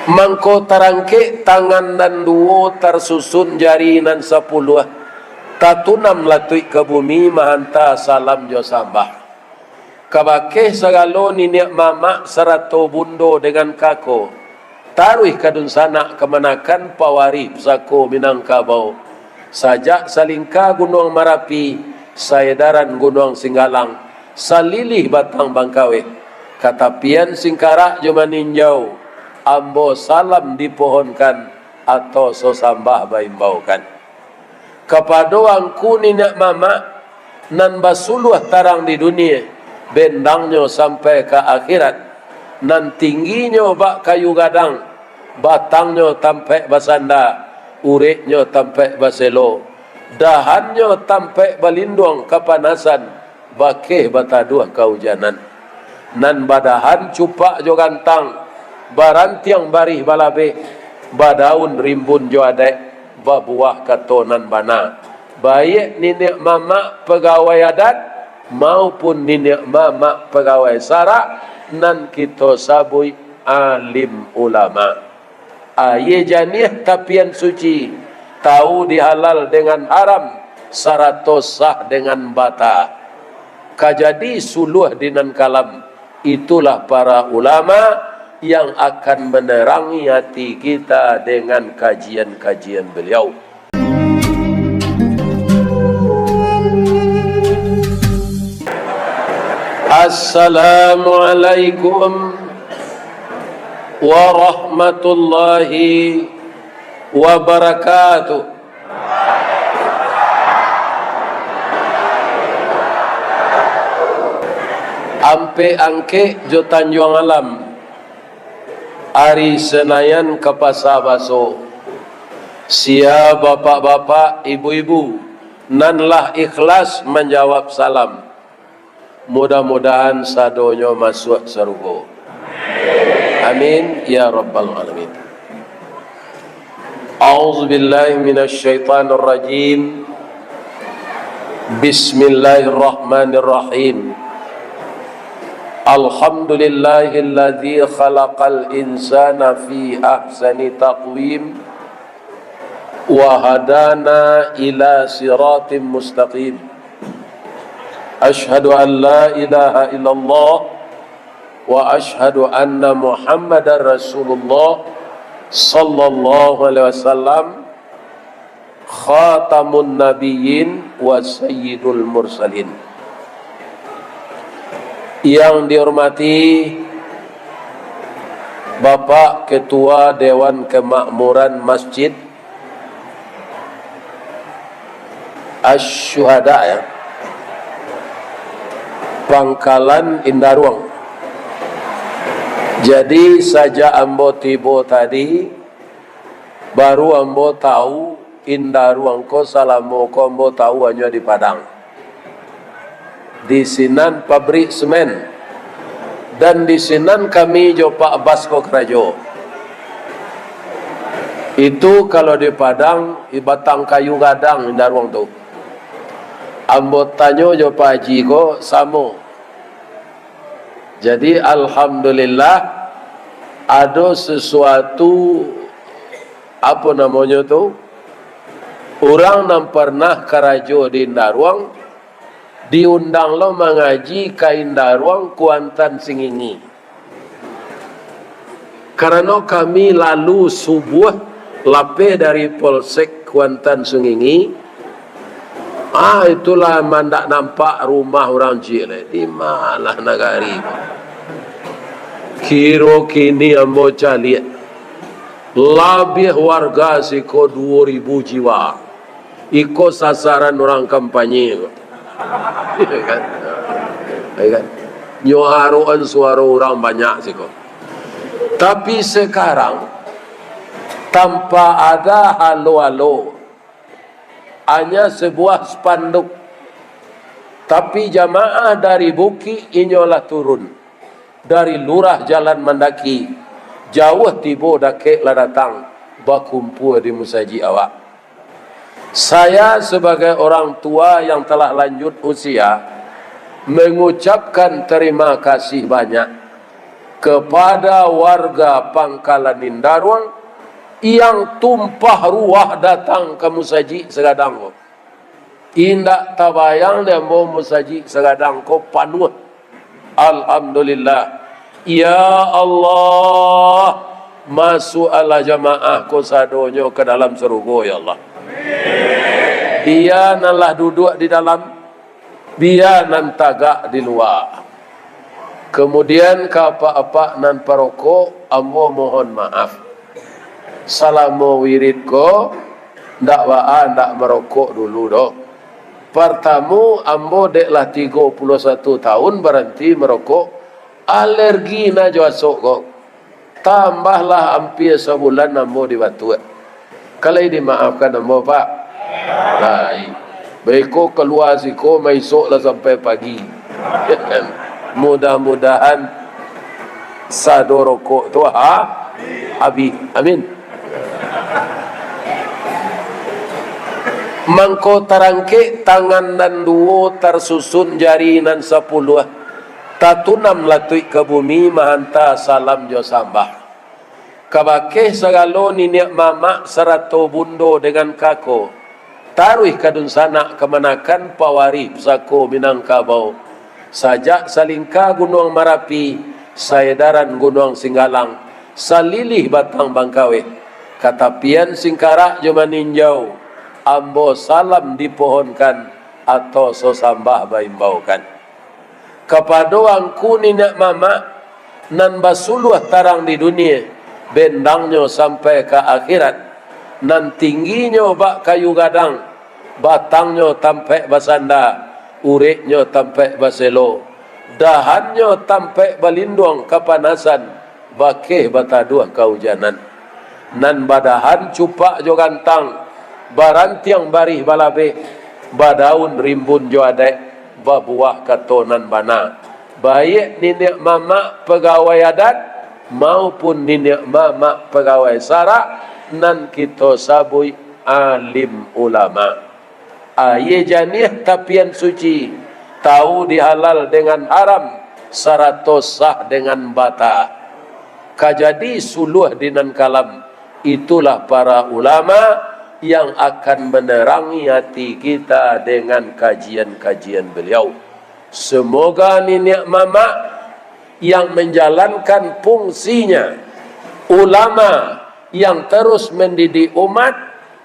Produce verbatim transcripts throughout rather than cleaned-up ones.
Mangko tarangkek tangan nan duo, tarsusun jari nan sapuluah, tatunam latuik ka bumi, mahanta salam jo sambah. Kabakeh sagalo niniak mamak sarato bundo dengan kako, taruih ka dunsanak kamanakan pawarih pusako Minangkabau. Sajak salingka Gunuang Marapi, saedaran Gunuang Singgalang, salilih Batang Bangkaweh, ka tapian Singkarak jo Maninjau, ambo salam dipohonkan, atau so sambah baimbaukan. Kapado angku niniak mamak, nan basuluah tarang di dunie, bendangnyo sampai ka akhirat, nan tingginyo bak kayu gadang, batangnyo tampaik basanda, ureknyo tampaik baselo, dahannyo tampaik balinduang kapanasan, bakeh bataduah kaujanan. Nan badahan cupak jo gantang, barantiang barih balabeh, badaun rimbun jo adaik, babuah kato nan bana. Baiak niniak mamak pagawai adat, maupun niniak mamak pagawai sarak, nan kito sabuik alim ulama. Aia janiah tapian suci, tau di halal dengan haram, sarato sah dengan bata. Ka jadi suluah di nan kalam, itulah para ulama yang akan menerangi hati kita dengan kajian-kajian beliau. Assalamualaikum warahmatullahi wabarakatuh. Ampek Angkek jo Tanjuang Alam, ari Senayan ka Pasa Baso. Sia bapak-bapak, ibu-ibu, nan lah ikhlas manjawab salam. Mudah-mudahan sadonyo masuak sarugo. Amin, ya rabbal alamin. A'udzubillahi minasyaitonirrajim. Bismillahirrahmanirrahim. Alhamdulillahilladzi khalaqal insana fi ahsani taqwim, wa hadana ila siratim mustaqim. Asyhadu an la ilaha illallah wa asyhadu anna Muhammadar Rasulullah sallallahu alaihi wasallam, khatamun nabiyyin wa sayyidul mursalin. Yang dihormati Bapak Ketua Dewan Kemakmuran Masjid Asy-Syuhada, ya, Pangkalan Indaruang. Jadi, sajak ambo tibo tadi, baru ambo tahu, Indaruang ko salamo ko ambo tahu hanyo di Padang. Di sinan pabrik semen. Dan di sinan kami jo Pak Bas ko karajo. Itu kalau di Padang, di batang kayu gadang Indaruang tu. Ambo tanyo jo Pak Haji ko, samo. Jadi, alhamdulillah, ado sesuatu, apo namonyo tu, urang nan parnah karajo di Indaruang, diundang lo mangaji ka Indaruang, Kuantan, Singingi. Karano kami lalu subuah lapeh dari Polsek Kuantan Sungingi, ah, itulah mandak nampak rumah urang ciek lai. Di malah nagari ko. Kiro kini ambo caliak, labiah warga siko duo ribu jiwa. Iko sasaran urang kampanye ko. Iyo kan? Iyo kan? Nyo haroan suaro urang banyak siko. Tapi sekarang, tanpa ada halo-halo, hanya sebuah spanduk. Tapi jamaah dari bukik inyo lah turun. Dari lurah jalan mandaki, jauah tibo dakek lah datang, bakumpua di musajik awak. Saya sebagai orang tua yang telah lanjut usia, mengucapkan terima kasih banyak kepada warga Pangkalan Indaruang yang tumpah ruah datang ka musajik sagadang ko. Indak tabayang dek ambo musajik sagadang ko panuah. Alhamdulillah. Ya Allah, masuaklah jamaah ko sadonyo ka dalam sarugo, ya Allah. Bia nan lah duduak di dalam, bia nan tagak di lua. Kamudian, ka apak-apak nan parokok, ambo mohon maaf. Salamo wirid ko, ndak baa ndak marokok dulu doh. Partamo, ambo dek lah tigo puluah satu taun baranti marokok, alergi na jo asok ko. Tambahlah ampia sabulan ambo di Batuak. Ka lai dimaafkan ambo, Pak? Lai. Baiko kalua siko, maisok lah sampai pagi. Mudah-mudahan sado rokok tu ha, habih. Amin. Mangko tarangkek tangan nan duo, tarsusun jari nan sapuluah, tatunam latuik ka bumi, mahanta salam jo sambah. Kabakeh sagalo niniak mamak sarato bundo dengan kako, taruih ka dunsanak kamanakan pawarih pusako Minangkabau, sajak salingka Gunuang Marapi, saedaran Gunuang Singgalang, salilih Batang Bangkaweh, ka tapian Singkarak jo Maninjau, ambo salam dipohonkan, atau so sambah baimbaukan. Kapado angku niniak mamak, nan basuluah tarang di dunie, bendangnyo sampai ka akhirat, nan tingginyo bak kayu gadang, batangnyo tampek basanda, ureknyo tampek baselo, dahannyo tampek balinduang kapanasan, bakeh bataduah kaujanan. Nan badahan cupak jo gantang, barantiang barih balabeh, badaun rimbun jo adaik, babuah kato nan bana. Baiak niniak mamak pagawai adat, maupun niniak mamak pagawai sarak, nan kito sabuik alim ulama. Aia janiah tapian suci, tau di halal dengan haram, sarato sah dengan bata. Ka jadi suluah di nan kalam, itulah para ulama yang akan manerangi ati kita dengan kajian-kajian beliau. Semoga niniak mamak yang manjalankan fungsinya, ulama yang tarus mandidik umat,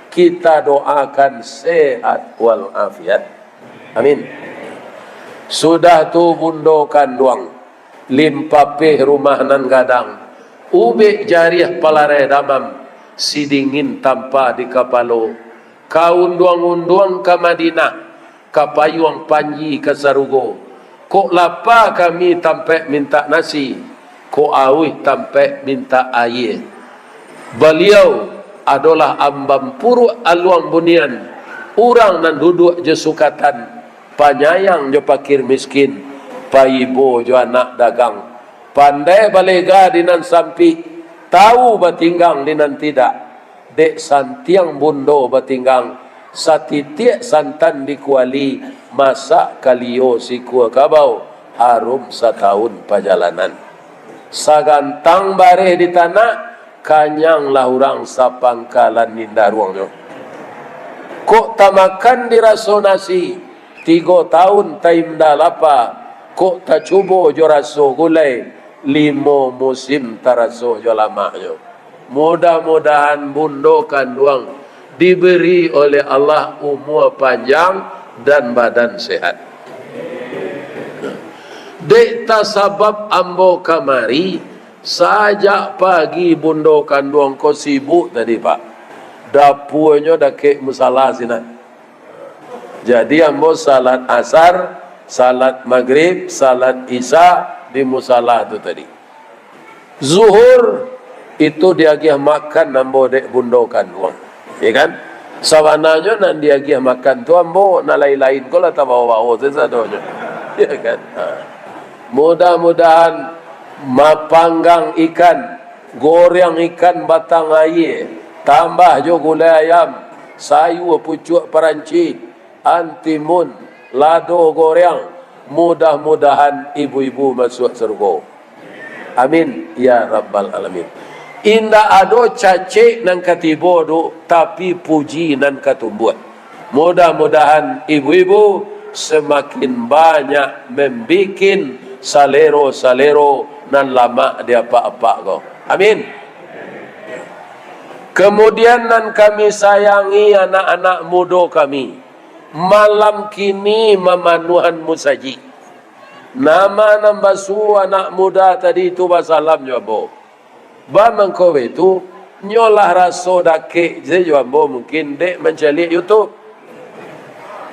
kita doakan sehat wal afiat. Amin. Sudah tu, bundo kanduang, limpapeh rumah nan gadang, ubek jariah palarai damam, sidingin tampa di kapalo, ka unduang-unduang ka Madinah, ka payuang panji ka sarugo. Kok lapa kami tampek mintak nasi, kok auih tampek mintak aia. Baliau adolah ambam puruak aluang bunian, urang nan duduak jo sukatan, panyayang jo pakir miskin, paibo jo anak dagang, pandai balega di nan sampik, tau batinggang di nan tidak. Dek santiang bundo batinggang, satitiak santan di kuali, masak kalio sikua kabau, harum satahun pajalanan. Sagantang bareh di tanak, kanyanglah urang sapangkalan indaruangnyo. Kok tamakan diraso nasi, tigo taun tainda lapa, kok tacubo jo raso gulai, limo musim taraso jo lamaknyo. Mudah-mudahan bundo kanduang diberi oleh Allah umua panjang dan badan sehat. Dek tasabab ambo kamari, sajak pagi bundo kanduang ko sibuk tadi, Pak. Dapuanyo dakek musala sinan. Jadi, ambo salat asar, salat magrib, salat isya di musala tu tadi. Zuhur itu diagiah makan ambo dek bundo kanduang. Ya kan? Sabananyo nan diagiah makan tu ambo, nan lain-lain ko lah tabawa-bawa sasadonyo. Ya kan? Ha. Mudah-mudahan mapanggang ikan, goreng ikan batang aia, tambah jo gulai ayam, sayua pucuak paranci, antimun, lado goreng, mudah-mudahan ibu-ibu masuak sarugo. Amin, ya rabbal alamin. Indak ado cacek nan ka tibo doh, tapi puji nan ka tumbuah. Mudah-mudahan ibu-ibu samakin banyak mambikin salero-salero nan lamak di apak-apak ko. Amin. Kamudian, nan kami sayangi anak-anak mudo kami, malam kini mamanuahan musajik. Nama nan basuo anak muda tadi tu basalam jo ambo? Ba mangko baitu, nyo lah raso dakek se jo ambo mungkin dek mancaliak YouTube.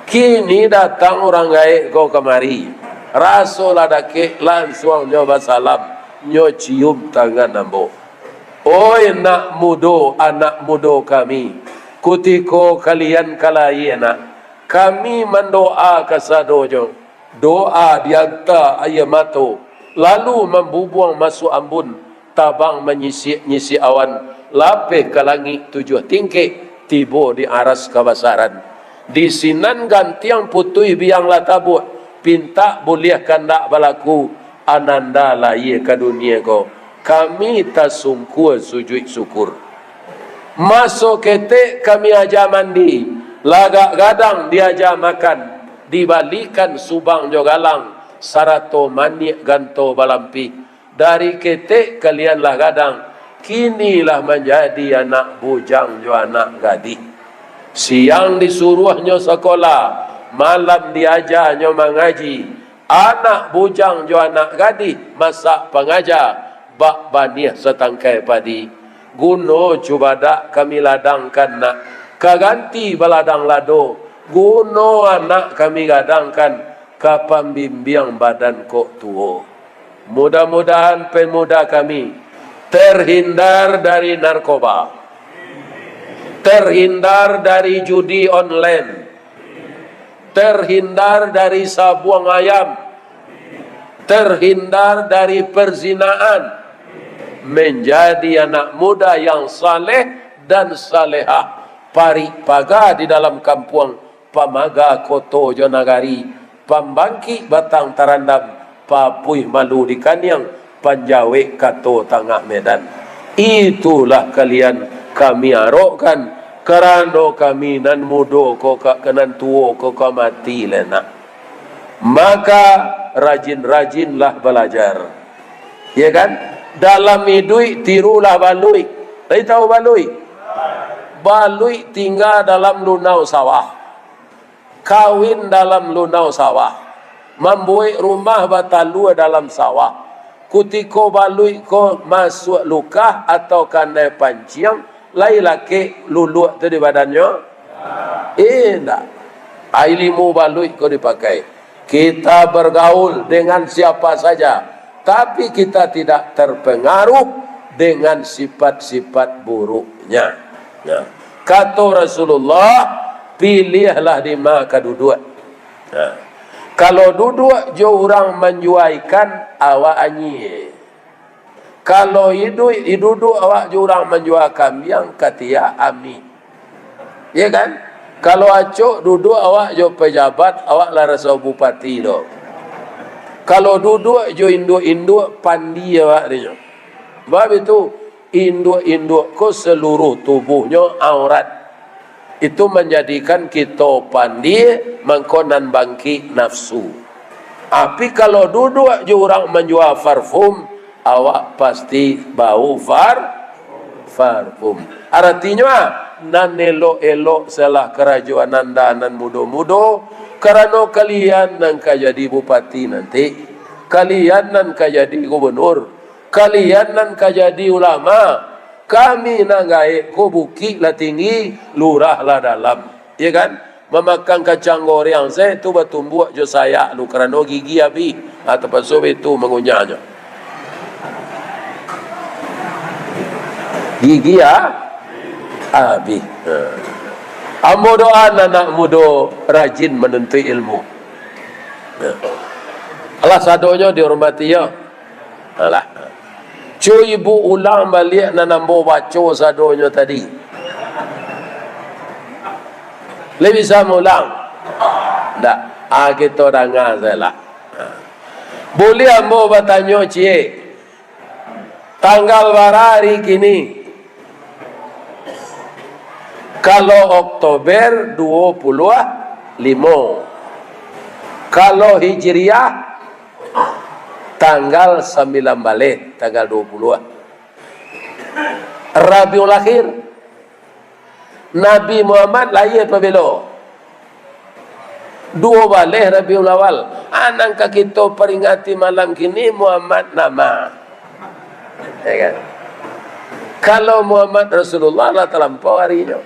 Kini datang urang gaek ko kamari, raso lah dakek, lansuang nyo basalam, nyo cium tangan ambo. Oi nak mudo, anak mudo kami, kutiko kalian ka lahia nak, kami mandoa kasadonyo, doa dianta aia mato, lalu mambubuang masuak ambun, tabang manyisiak-nyisiak awan, lapeh ka langik tujuah tingkek, tibo di aras kabasaran. Di sinan gantiang putuih biang lah tabuak, pintak buliah kandak balaku, ananda lahia ka dunia ko, kami tasungkua sujuik syukur. Maso ketek kami aja mandi, lagak gadang diaja makan, dibalikan subang jo galang, sarato maniak ganto balampih. Dari ketek kalian lah gadang, kini lah manjadi anak bujang jo anak gadih. Siang disuruahnyo sakolah, malam diajanyo mangaji. Anak bujang jo anak gadih masak pangaja, bak baniah satangkai padi. Guno cubadak kami ladangkan nak, ka ganti baladang lado, guno anak kami gadangkan, ka pambimbiang badan kok tuo. Mudah-mudahan pemuda kami terhindar dari narkoba, terhindar dari judi online, terhindar dari sabuang ayam, terhindar dari perzinaan, menjadi anak muda yang saleh dan salehah, parik paga di dalam kampuang, pamaga koto jo nagari, pambangkik batang tarandam, papuih malu di kaniang, panjawek kato tangah medan. Itulah kalian kami arokkan, karano kami nan mudo ko ka, ka nan tuo ko ka mati lai nak. Maka, rajin-rajinlah balajar. Ya kan? Dalam iduik, tirulah baluik. Lai tahu baluik? Baluik tingga dalam lunau sawah. Kawin dalam lunau sawah, mambuek rumah batalua dalam sawah. Kutiko baluik ko masuak lukah atau kanai panciang, lai lakek luluak tu di badannyo? Indak. Ai limu baluik ko dipakai. Kita bergaul dengan siapa saja, tapi kita tidak terpengaruh dengan sifat-sifat buruknya. Nah, kato Rasulullah, "Piliahlah di ma ka duduak." Nah, kalau duduak jo urang manjua ikan, awak anyie. Kalau iduik, iduduak awak jo urang manjua kambiang, katiak amih. Ya kan? Kalau acok duduak awak jo pejabat, awak lah raso bupati tu. Kalau duduak jo induak-induak, pandi awak tu nyo. Sebab itu, induak-induak ko seluruh tubuhnyo aurat. Itu manjadikan kito pandi, mangko nan bangkik nafsu. Tapi kalau duduak jo urang manjua parfum, awak pasti bau par-, parfum. Aratinyo, ah, nan elok-elok salah karajo ananda nan mudo-mudo, karano kalian nan ka jadi bupati nanti, kalian nan ka jadi gubernur, kalian nan ka jadi ulama. Kami nan gaek ko bukik lah tinggi, lurah lah dalam. Ya kan? Mamakan kacang goreng se tu batumbuak jo sayak lu, karano gigi abih. Ha, tapaso baitu mangunyahnyo. Gigi, ah, abih. Ha. Ambo doa anak mudo rajin manuntuik ilmu. Ha. Alah, sadonyo dihormati, yo. Alah. Cu ibu ulang baliak nan ambo baco sadonyo tadi. Lai bisa maulang? Ndak. Ah, kito danga sajolah. Ah. Buliah ambo batanyo ciek? Tanggal bara ari kini? Kalau Oktober, duo puluah limo. Kalau Hijriah, tanggal sambilan baleh, tanggal duo puluah. Rabiul Akhir. Nabi Muhammad lahia pabilo? Duo baleh Rabiul Awal. A nan ka kito paringati malam kini, Muhammad nama. Ya kan? Kalau Muhammad Rasulullah, lah talampau arinyo.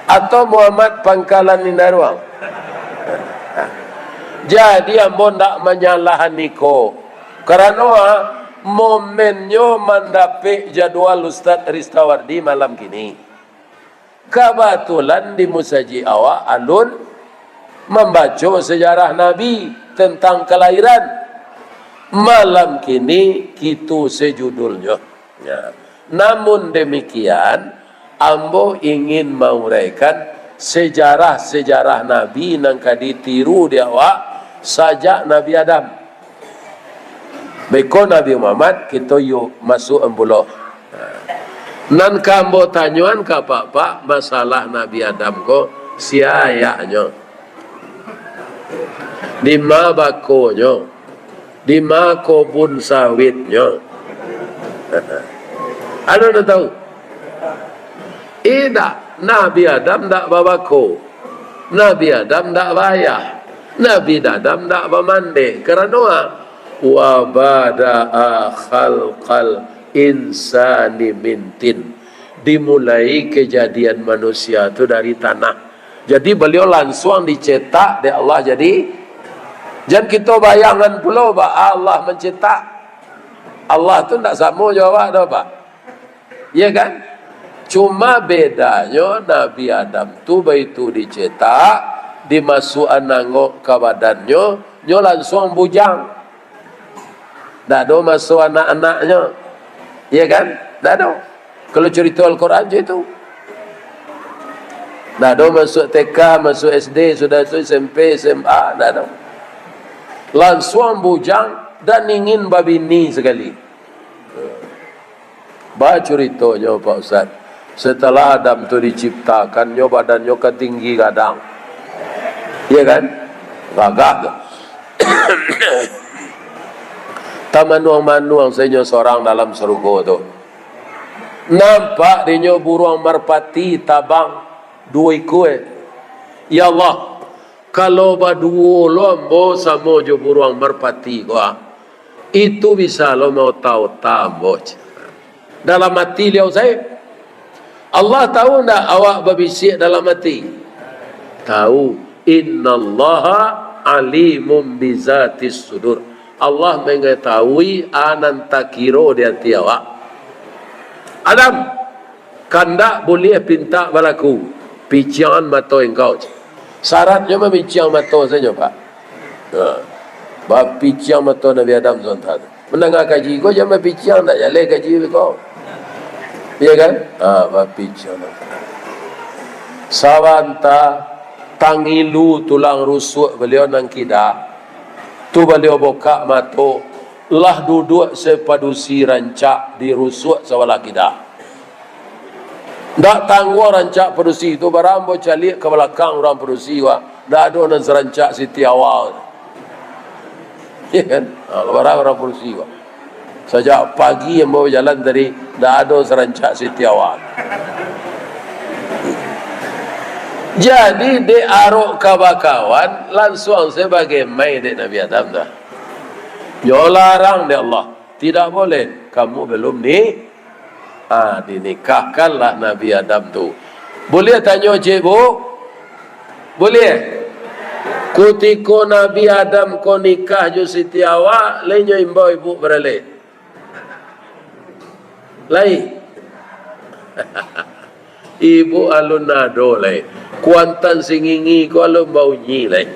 Atau Muhammad Pangkalan Indaruang. Jadi, ambo ndak manyalahan iko. Karano, ah, momennyo mandapek jadwal Ustaz Ristawardi malam kini. Kabatulan di musajik awak alun mambaco sejarah Nabi tentang kalahiran. Malam kini kitu sejudulnyo. Ya. Namun demikian, ambo ingin mauraikan sejarah-sejarah Nabi nan ka ditiru di awak sajak Nabi Adam. Beko Nabi Muhammad, kito yuk masuak ambuloh. Nan ka ambo tanyoan ka apak-apak, masalah Nabi Adam ko, sia ayahnyo? Dima bakonyo? Dima kobun sawitnyo? Ado nan tahu? Indak, Nabi Adam ndak babako. Nabi Adam ndak baayah. Nabi Adam ndak bamandeh. Karano, ah, "Wa bada'a khalqal insani min tin." Dimulai kejadian manusia tu dari tanah. Jadi, baliau lansuang dicetak dek Allah jadi. Jan kito bayangan pulo, ba, Allah mancetak. Allah tu ndak samo jo awak doh, Pak. Iya kan? Cuma bedanyo Nabi Adam tu baitu dicetak, dimasuakan angok ka badannyo, nyo lansuang bujang. Ndak ado maso anak-anaknyo. Iya kan? Ndak ado. Kalau curito Al-Quran cam itu. Ndak ado masuak T K, masuak S D, sudah tu S M P, S M A, ndak ado. Lansuang bujang dan ingin babini sakali. Bacuritonyo, Pak Ustaz, setelah Adam tu diciptakan, nyo badannyo kan tinggi gadang. Iya kan? Gagah tu. Tamanuang-manuang sajo inyo sorang dalam sarugo tu. Nampak dinyo buruang marpati tabang duo ikua, eh. Ya Allah, kalau baduo lo ambo samo jo buruang marpati ko, ah, itu bisa lo maota-ota ambo. Dalam ati liau saib. Allah tahu ndak awak babisiak dalam ati? Tahu. Innallaha alimun bizatis sudur. Allah mangatahui a nan takiro di ati awak. Adam, kandak buliah pintak balaku, piciangan mato engkau. Syaratnyo mah piciang mato sajo, Pak. Ha. Bapiciang mato Nabi Adam sabanta tu. Mandanga kaji ko, jan bapiciang, ndak jaleh kaji ko. Iya kan? Ha, bapiciang mato. Sabanta, tangilu tulang rusuak baliau nan kida. Tu baliau bukak mato, lah duduak sapadusi rancak di rusuak sabalah kida. Ndak tangguang rancak padusi tu, bara ambo caliak ka balakang urang padusi, wah, ndak ado nan sarancak Siti Hawa. Iya kan? Ha, bara urang padusi, wah. Sajak pagi ambo bajalan tadi, ndak ado sarancak Siti Hawa. Jadi, dek arok ka bakawan, lansuang sabagai mai dek Nabi Adam tu. Nyo larang dek Allah. Tidak boleh, kamu belum ni-, ah, dinikahkanlah Nabi Adam tu. Buliah tanyo ciek, Bu? Buliah? Kutiko Nabi Adam ko nikah jo Siti Hawa, lai nyo imbau ibu baralek? Lai. Ibu alun ado lai. Kuantan singingi ko alun baunyi lai.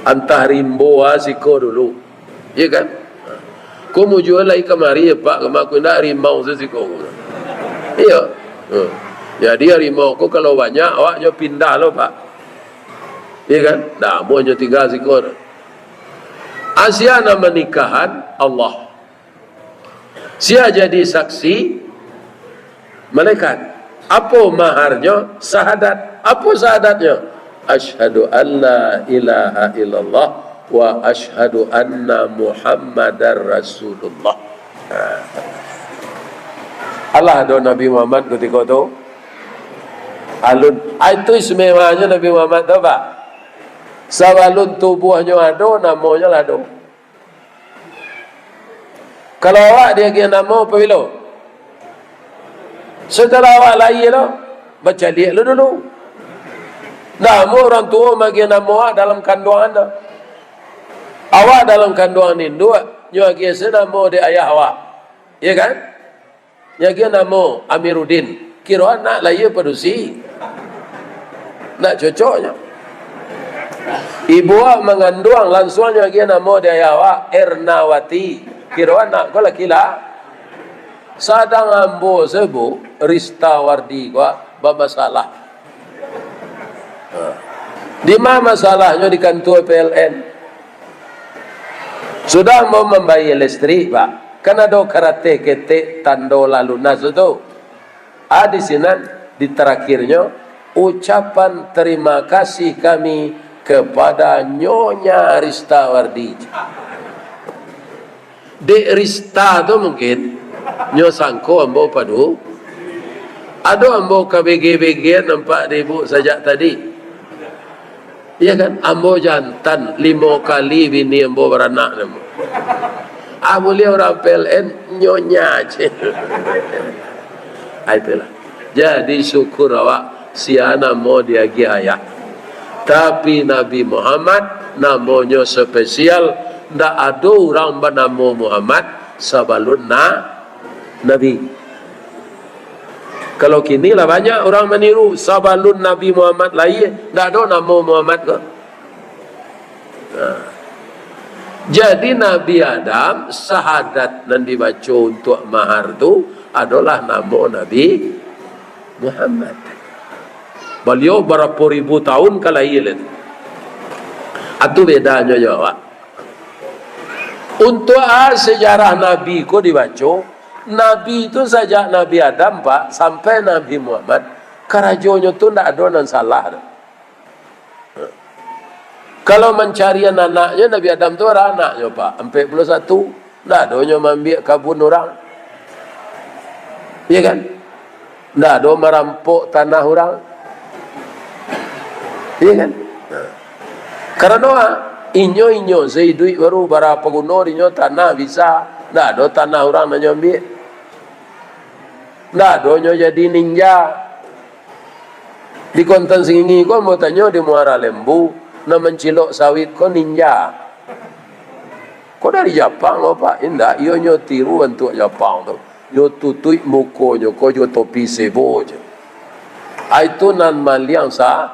Antah rimbo a siko dulu. Iya kan? Ko mujua lai kamari, Pak, kama ko indak rimau sa siko. Iya. Hmm. Jadi harimau ko kalau banyak, awak nyo pindah lo, Pak. Iya kan? Dah, amuah nyo tingga siko. Asia nan manikahan Allah. Sia jadi saksi? Malaikat. Apo maharnyo? Sahadat. Apo sahadatnyo? Asyhadu an la ilaha illallah wa asyhadu anna Muhammadar Rasulullah. Alah ado Nabi Muhammad kutiko tu? Alun. Ah, itu istimewanyo Nabi Muhammad tu, Pak. Sabalun tubuahnyo ado, namonyo lah ado. Kalau awak diagiah namo pabilo? Setelah awak lahia lo, bacaliak lo dulu. Namo urang tuo maagiah namo awak dalam kanduangan tu. Awak dalam kanduangan induak, nyo agiah se namo dek ayah awak. Iyo kan? Nyo agiah namo Amiruddin. Kiro anak lahia padusi. Ndak cocoknyo. Ibu awak manganduang, lansuang nyo agiah namo dek ayah awak, Ernawati. Kiro anak ko laki lah. Sadang ambo se, Bu, Ristawardi ko bamasalah. Ha. Di ma masalahnyo? Di kantua P L N. Sudah ambo mambayia listrik, Pak. Kan ado karateh ketek tando lah lunas tu. Ah, di sinan, di tarakhirnyo, ucapan terima kasih kami kepada Nyonya Ristawardi. Dek Rista tu mungkin, nyo sangko ambo padu. Ado ambo kabege-begean nampak di ibu sajak tadi. Iya kan? Ambo jantan, limo kali bini ambo baranak namo. Ah, buliah urang P L N, nyonya je. Ah, itulah. Jadi, syukur awak, sia namo diagiah ayah. Tapi, Nabi Muhammad namonyo spesial, ndak ado urang banamo Muhammad sabalun na-, Nabi. Kalau kini lah banyak urang maniru, sabalun Nabi Muhammad lahia, ndak ado namo Muhammad ko. Nah. Jadi, Nabi Adam, sahadat nan dibaco untuak mahar tu adolah namo Nabi Muhammad. Baliau barapo ribu tahun ka lahia lai tu. Atu bedanyo jo awak. Untuak a sejarah Nabi ko dibaco, Nabi tu sajak Nabi Adam, Pak, sampai Nabi Muhammad, karajonyo tu ndak ado nan salah tu. Kalau mancarian anaknyo, Nabi Adam tu bara anaknyo, Pak? Ampek puluah satu. Ndak ado nyo maambiak kabun urang. Iya kan? Ndak ado marampok tanah urang. Iya kan? Nah. Karano, ah, inyo-inyo se iduik baru, bara paguno dinyo tanah bisa, ndak ado tanah urang nan nyo ambiak. Ndak ado nyo jadi ninja. Di Kuantan Sengingi ko ambo tanyo di Muara Lembu, nan mancilok sawit ko ninja. Ko dari Japang ko, Pak? Indak, iyo nyo tiru bantuak Japang tu. Nyo tutuik mukonyo ko jo topi sebo je. Ai tu nan maliang sa-,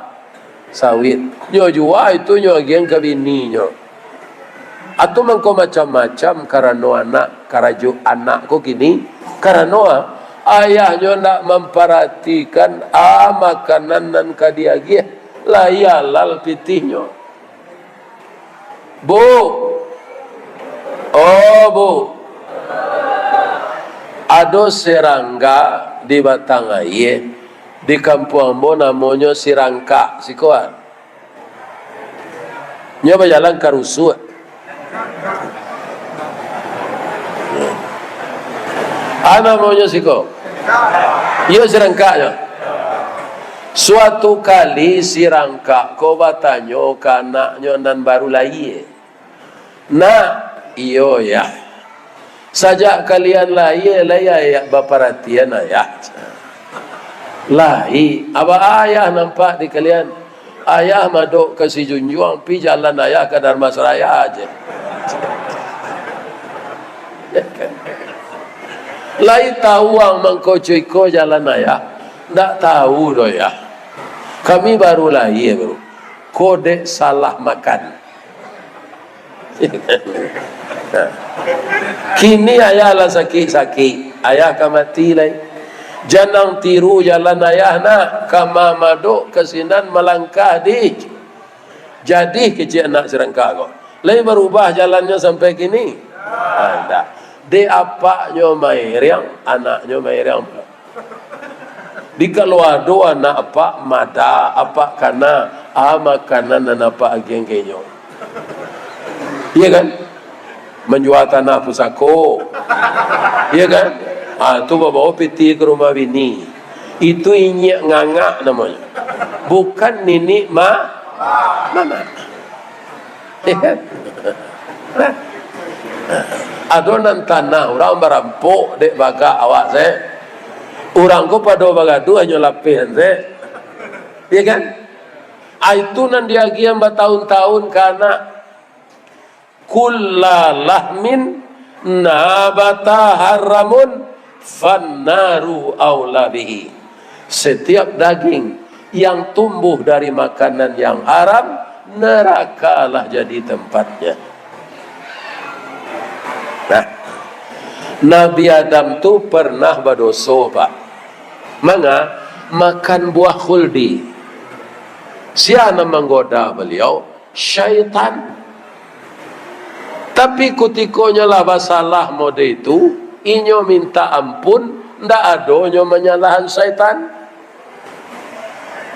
sawit. Nyo jua itu nyo agiahan ka bininyo. Atau mangko macam-macam karano anak, karajo anak ko kini. Karano a, ayahnyo ndak mamparatikan a makanan nan ka diagiah, lai halal pitihnyo. Bu, oh, Bu, ado serangga di batang aia, di kampuang ambo namonyo Sirangkak, siko a. Nyo bajalan ka rusuak. A namonyo siko? Iyo, Sirangkaknyo. Suatu kali Sirangkak ko batanyo ka anaknyo nan baru lahia, "Nak," "Iyo, Yah." "Sajak kalian lahia, lai Ayah baparatian Ayah?" "Lai." "Baa Ayah nampak di kalian?" "Ayah madok ka Sijunjuang, pi jalan Ayah ka Dharmasraya je." "Lai tahu ang mangko co iko jalan Ayah?" "Ndak tahu doh, Yah. Kami baru lahia, Bro. Ko dek salah makan." Kini Ayah lah sakik-sakik, Ayah ka mati lai. Jan ang tiru jalan Ayah, Nak, ka ma madok ka sinan malangkah di. Jadi kecek anak Sirangkak ko, lai barubah jalannyo sampai kini? Ah, indak. Dek apaknyo mairiang, anaknyo mairiang pulo. Di kalau ado anak apak mada, apak kana, ah, makanan nan apak agiah ka inyo. Iya kan? Manjua tanah pusako. Iya kan? Ah, tu babawa piti ka rumah bini. Itu inyiak ngangak namonyo. Bukan niniak ma-, mamak. Iya kan? Nah. Ado nan tanah urang barampok dek bagak awak se. Urang ko pado bagaduah hanyo lapihan se. Iya kan? Ah, itu nan diagiah batahun-tahun ka anak. Kulla lahmin nabata haramun fannaru aula bihi. Setiap daging yang tumbuh dari makanan yang haram, nerakalah jadi tempatnya. Nah, Nabi Adam tu pernah badoso, Pak. Manga? Makan buah khuldi. Sia nan manggoda baliau? Syaitan. Tapi kutikonyo lah basalah mode itu, inyo minta ampun, ndak adonyo manyalahan syaitan.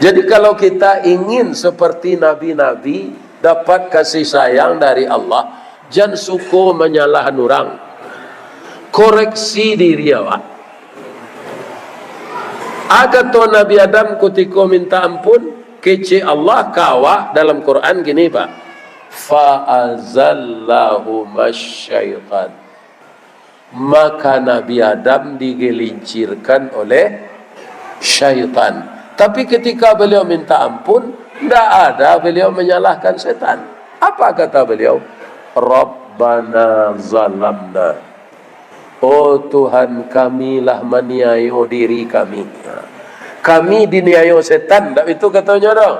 Jadi, kalau kita ingin seperti nabi-nabi, dapat kasih sayang dari Allah, jan suko manyalahan urang. Koreksi diri awak. A kato Nabi Adam kutiko minta ampun, kecek Allah ka awak dalam Quran gini, Pak, "Fa azallahuma syaitan." Maka Nabi Adam digelincirkan oleh syaitan. Tapi ketika beliau minta ampun, ndak ada beliau menyalahkan setan. Apa kata beliau? "Rabbana zalamna." Oh Tuhan, kami lah maniayo diri kami. Kami diniayo setan, ndak itu katonyo doh.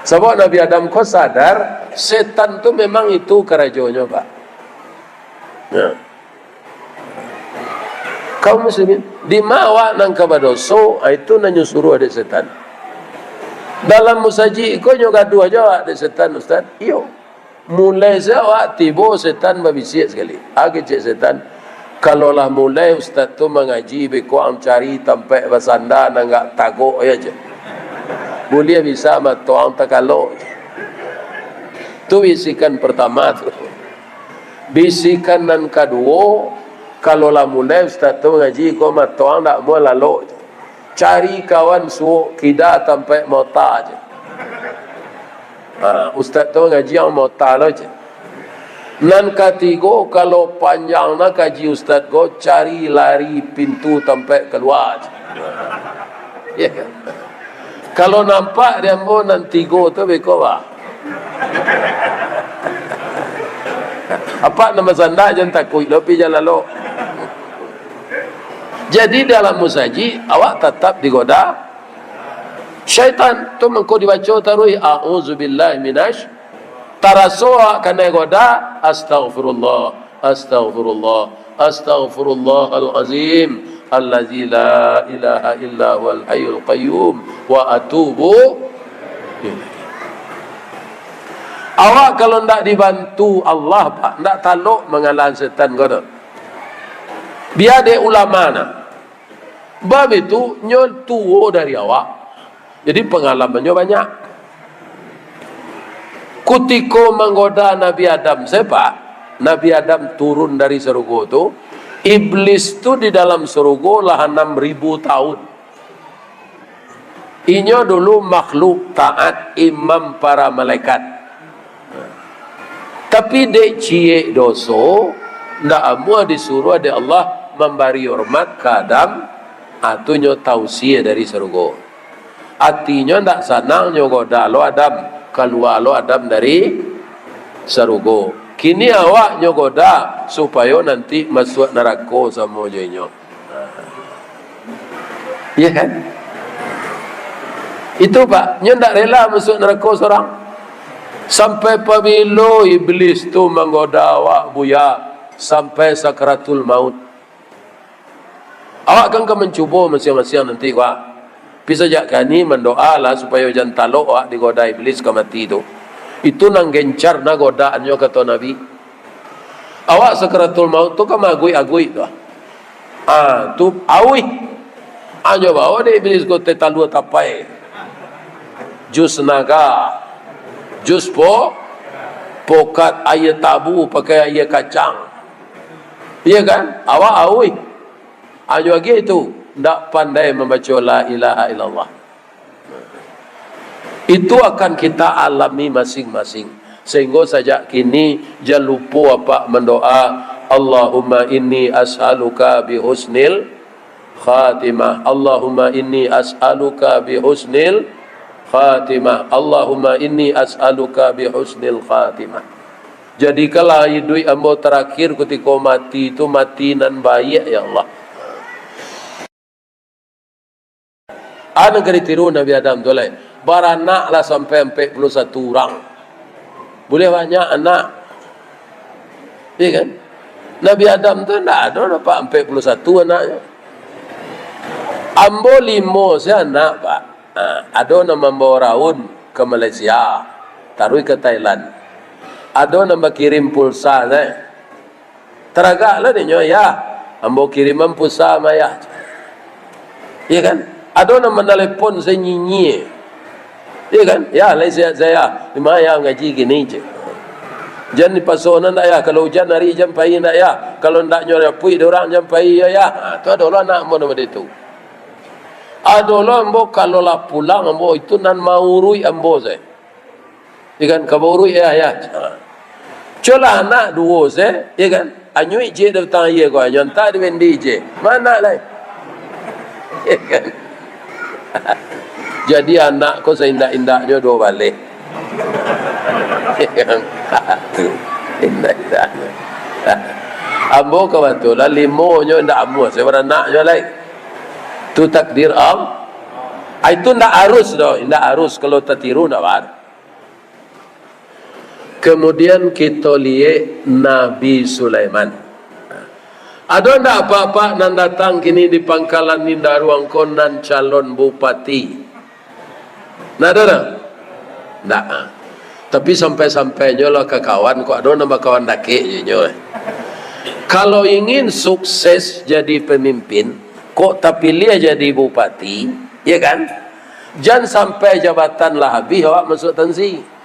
Sabab Nabi Adam ko sadar, setan tu memang itu karajonyo, Pak. Ya. Kaum muslimin, dima awak nan ka badoso, ah, itu nan nyo suruah dek setan. Dalam musajik ko nyo gaduah jo awak dek setan, Ustaz? Iyo. Mulai se awak tibo, setan babisiak sakali. Ah, kecek setan, "Kalau lah mulai ustaz tu mangaji, beko ang cari tampek basanda nan agak tagok aja. Buliah bisa mato ang takalok." Tu bisikan pertama tu. Bisikan nan kaduo, "Kalau lah mulai ustaz tu mangaji, ko mato ang ndak amuah lalok. Cari kawan suok kida tampek mota aja." Ha, ustaz tu mangaji ang mota lo aja. Nan katigo, "Kalau panjang na kaji ustaz ko, cari lari pintu tampek kalua aja." Ya kan? Kalau nampak di ambo nan tigo tu beko, bah. Apak nan basanda jan takuik lo, pi jan lalok. Jadi dalam musajik, awak tatap digoda syaitan. Tu mangko dibaco taruih, "A'udzubillahi minasy." Taraso awak kanai goda, "Astaghfirullah, astaghfirullah, astaghfirullahal azim, allazi la ilaha illa huwal hayyul qayyum, wa atubu ilaih." Awak kalau ndak dibantu Allah, Pak, ndak talok mangalahan setan ko tu. Bia dek ulama nah. Bab itu, nyo tuo dari awak. Jadi, pangalamannyo banyak. Kutiko manggoda Nabi Adam, se, Pak, Nabi Adam turun dari sarugo tu, Iblis tu di dalam sarugo lah anam ribu tahun. Inyo dulu makhluk taat, imam para malaikat. Tapi dek ciek doso, ndak amuah disuruah dek Allah mambari hormat ka Adam, ah, tu nyo tausia dari sarugo. Atinyo ndak sanang nyo goda lo Adam, kalua lo Adam dari sarugo. Kini awak nyo goda supayo nanti masuak narako samo jo inyo. Iya kan? Itu, Pak, nyo ndak rela masuak narako surang. Sampai pabilo Iblis tu manggoda awak, Buya, sampai sakaratul maut. Awak kan ka mancubo masiang-masiang nanti, Pak. Tapi sajak kini mandoa lah supayo jan talok awak digoda Iblis ka mati tu. Itu nan gencar nah godaannyo, kato Nabi. Awak sakaratul maut tu kan maaguik-aguik tu. Ah, tu auih. Anyo bawa dek Iblis ko teh talua tapai. Jus naga. Jus po-, pokat, aia tabu pakai aia kacang. Iya kan? Awak auih. Anyo agiah itu, ndak pandai mambaco la ilaha illallah. Itu akan kita alami masing-masing. Sehingga sajak kini, jan lupo apak mandoa, "Allahumma inni as'aluka bi husnil khatimah. Allahumma inni as'aluka bi husnil khatimah. Allahumma inni as'aluka bi husnil khatimah." Jadikanlah iduik ambo tarakhir kutiko mati tu, mati nan baiak, ya Allah. Anu ka ditiru Nabi Adam tu lai. Baranaklah sampai ampek puluah satu urang. Buliah banyak anak. Iya kan? Nabi Adam tu ndak ado dapek ampek puluah satu anaknyo. Ambo limo se anak, Pak. Ha, ado nan mambawa raun ka Malaysia, taruih ka Thailand. Ado nan bakirim pulsa se. Taragak lah dinyo, "Yah, ambo kiriman pulsa ma, Yah." Iya kan? Ado nan manalepon se nyinyia. Iya kan? "Yah, lai sehat se, Yah? Di ma, Yah, ngaji kini?" cek. "Jan dipaso nan dak, Yah. Kalau ujan ari jan pai ndak, Yah. Kalau ndak nyo rapuik dek urang jan pai, yo, Yah." Ha, tu ado lo anak ambo nan model tu. Ado lo ambo kalau lah pulang ambo itu nan mauruik ambo se. Iya kan, ka bauruik, ya, ya. Cubolah anak duo se, iya kan. Anyuik ciek datang aia ko, anyo antak di Wendy ciek. Ma anak lai? Iya kan. Jadi anak ko saindak-indaknyo duo baleh. Iya kan. Indak-indaknyo. Ambo kabatulan limonyo indak amuah, se baranaknyo lai. Tu takdir Allah. Ah, itu indak arus doh, indak arus kalau tatiru indak baru. Kemudian kito liek Nabi Sulaiman. Ado ndak apak-apak nan datang kini di pangkalan Nindaruang ko nan calon bupati? Ndak ado doh? Ndak. Tapi sampai-sampai nyo lah ka kawan, kok ado nan bakawan dakek jo inyo. Kalau ingin sukses jadi pemimpin, kok tapiliah jadi bupati, ya kan? Jan sampai jabatan lah habih, awak masuak tansi.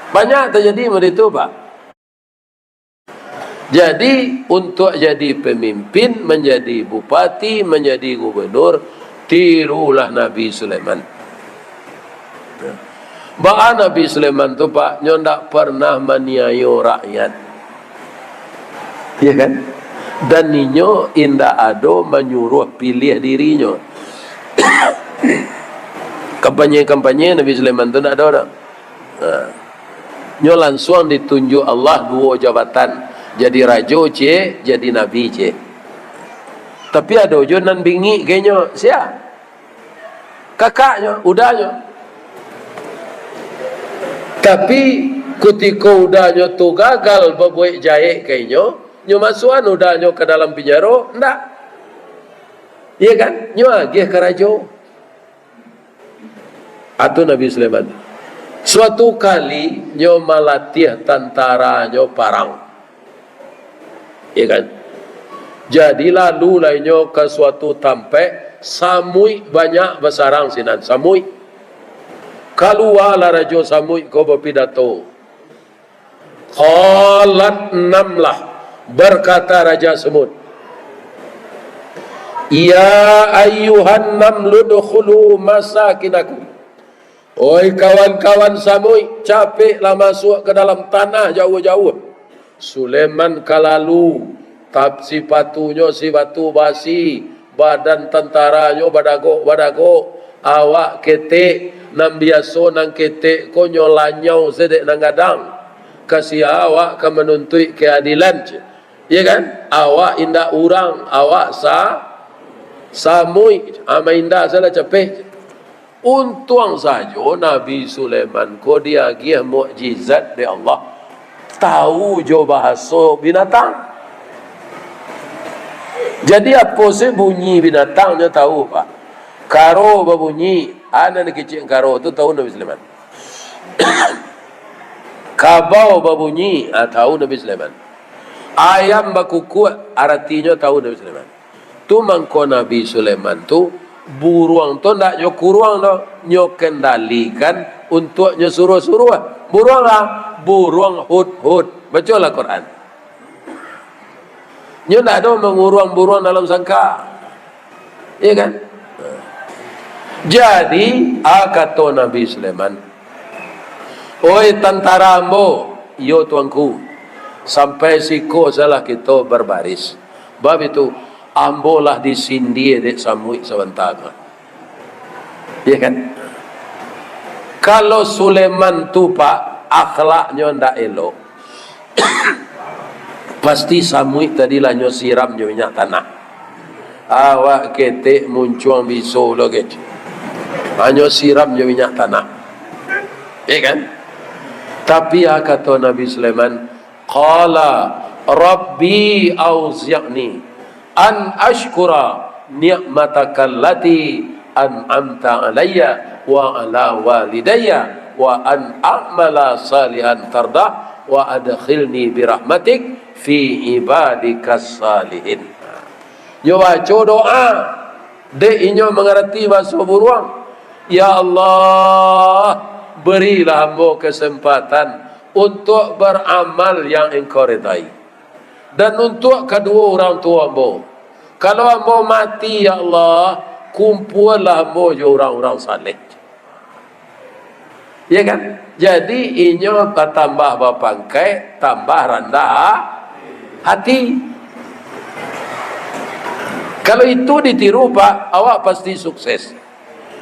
Banyak tajadi model itu, Pak. Jadi, untuak jadi pemimpin, manjadi bupati, manjadi gubernur, tirulah Nabi Sulaiman. Baa Nabi Sulaiman tu, Pak, nyo ndak pernah maniayo rakyat. Iya kan? Dan inyo indak ado manyuruah piliah dirinyo. Kampanye-kampanye Nabi Sulaiman tu ndak ado doh. Ha. Nyo lansuang ditunjuk Allah duo jabatan. Jadi rajo ciek, jadi nabi ciek. Tapi ado juo nan bingik ka inyo, sia? Kakaknyo, udanyo. Tapi, kutiko udanyo tu gagal babuek jahek ka inyo, nyo masuakan udanyo ka dalam pinjaro, ndak. Iya kan? Nyo agiah karajo. Atu Nabi Sulaiman. Suatu kali, nyo malatiah tantaranyo parang. Ya kan? Jadi, lalu lai nyo ka suatu tampek, samuik banyak basarang sinan, samuik. Kalualah Rajo Samuik ko bapidato. Qalat namlah, berkata Raja Semut, "Ya ayyuhan namlu udkhulu masakinakum." Oi kawan-kawan samuik, capeklah masuak ka dalam tanah jauah-jauah. Sulaiman ka lalu, tap-, sipatunyo si batu basi, badan tantaranyo badagok-badagok, awak ketek, nan biaso nan ketek ko nyo lanyau se dek nan gadang. Ka sia awak ka manuntuik keadilan, cek. Iya kan? Awak indak urang, awak sa-, samuik. Ama indak salah capek. Untuang sajo Nabi Sulaiman ko diagiah mukjizat dek Allah, tahu jo bahaso binatang. Jadi, apo se bunyi binatang nyo tahu, Pak. Karo babunyi, a nan dikecek karo tu tahu Nabi Sulaiman. Kabau babunyi, ah, tahu Nabi Sulaiman. Ayam bakukuak, aratinyo tahu Nabi Sulaiman. Tu mangko Nabi Sulaiman tu, buruang tu ndak nyo kuruang doh, nyo kendalikan untuak nyo suruah-suruah. Buruang lah, buruang hudhud. Bacolah Quran. Nyo ndak ado manguruang buruang dalam sangka. Iya kan? Jadi, a kato Nabi Sulaiman, "Oi tantara ambo, iyo tuanku, sampai siko salah kito barbaris. Bab itu, ambo lah disindia dek samuik sabanta ko." Iya kan? Kalau Sulaiman tu, Pak, akhlaknyo ndak elok, pasti samuik tadi lah nyo siram jo minyak tanah. Awak ketek muncuang biso lo kecek. Hanyo siram jo minyak tanah. Iya kan? Tapi a kato Nabi Sulaiman, qala, "Rabbi auzi'ni an asykura ni'mataka allati an'amta alayya wa ala walidayya wa an a'mala salihan tardah wa adkhilni birahmatik fi ibadikas salihin." Nyo baco doa, dek inyo mangarati bahaso buruang. "Ya Allah, berilah ambo kesempatan untuak baramal yang Engkau redai, dan untuak kaduo urang tuo ambo. Kalau ambo mati, ya Allah, kumpualah ambo jo urang-urang saleh." Ya kan? Jadi, inyo batambah bapangkek, tambah randah hati. Kalau itu ditiru, Pak, awak pasti sukses.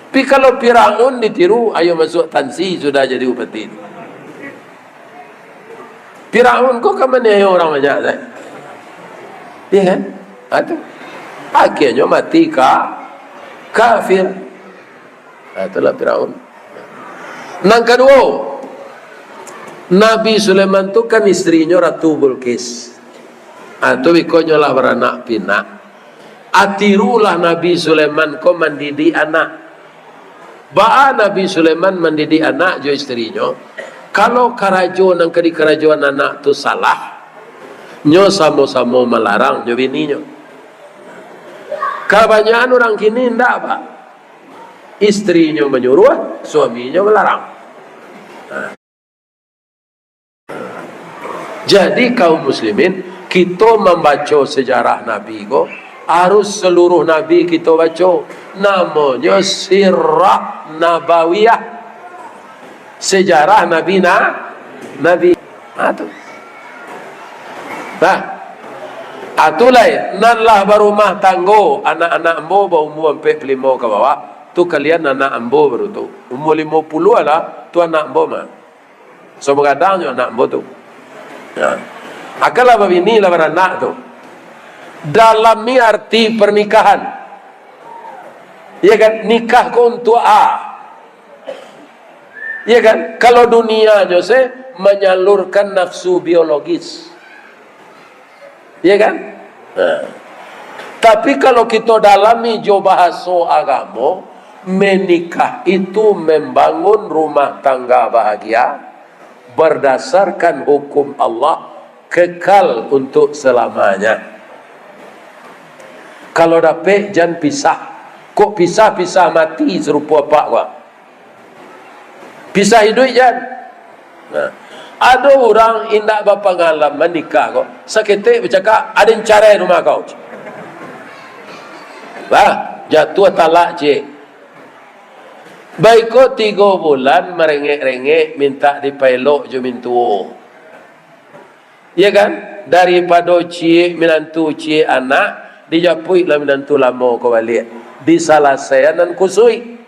Tapi kalau Firaun ditiru, ayo masuak tansi sudah jadi bupati. Firaun ko kan maniayo urang banyak, kan? Iya kan? Ha, tu. Akhirnyo mati ka-, kafir. Ha, itulah Firaun. Nan kaduo, Nabi Sulaiman tu kan istrinyo Ratu Bulqis. Ha, tu bikonyo lah baranak pinak. Atirulah Nabi Sulaiman ko mandidik anak. Baa Nabi Sulaiman mandidik anak jo istrinyo? Kalau karajo nan ka dikarajoan anak tu salah, nyo samo-samo malarang jo bininyo. Kabanyakan urang kini ndak, Pak. Istrinyo manyuruah, suaminyo malarang. Nah. Jadi, kaum muslimin, kito mambaco sejarah Nabi ko, harus seluruh Nabi kito baco. Namonyo Sirah Nabawiyah. Sejarah Nabi na-, Nabi. Ha, tu. Nah. Ha, tu lai, nan lah barumah tanggo, anak-anak ambo baumua ampek puluah limo ka bawah, tu kalian anak ambo baru tu. Umua limo puluah lah, tu anak ambo mah. Samo gadang jo anak ambo tu. Ya. Akanlah babini lah baranak tu. Dalami arti pernikahan. Ya kan? Nikah ko untuak a. Ya kan? Kalau dunianyo se menyalurkan nafsu biologis. Iya kan? Nah. Tapi kalau kito dalami jo bahaso agamo, menikah itu membangun rumah tangga bahagia berdasarkan hukum Allah, kekal untuk selamanya. Kalau dapek, jan pisah. Kok pisah-pisah mati sarupo apak ko? Pisah iduik jan. Nah, ado urang indak bapangalaman nikah ko, saketek bacakak, "Aden carai rumah kau." Bah, jatuah talak ciek. Baiko tigo bulan marengek-rengek mintak dipaelok jo mintuo. Iya kan? Daripado ciek minantu ciek anak, dijapuik lah minantu lamo ko baliak. Disalasaian nan kusuik.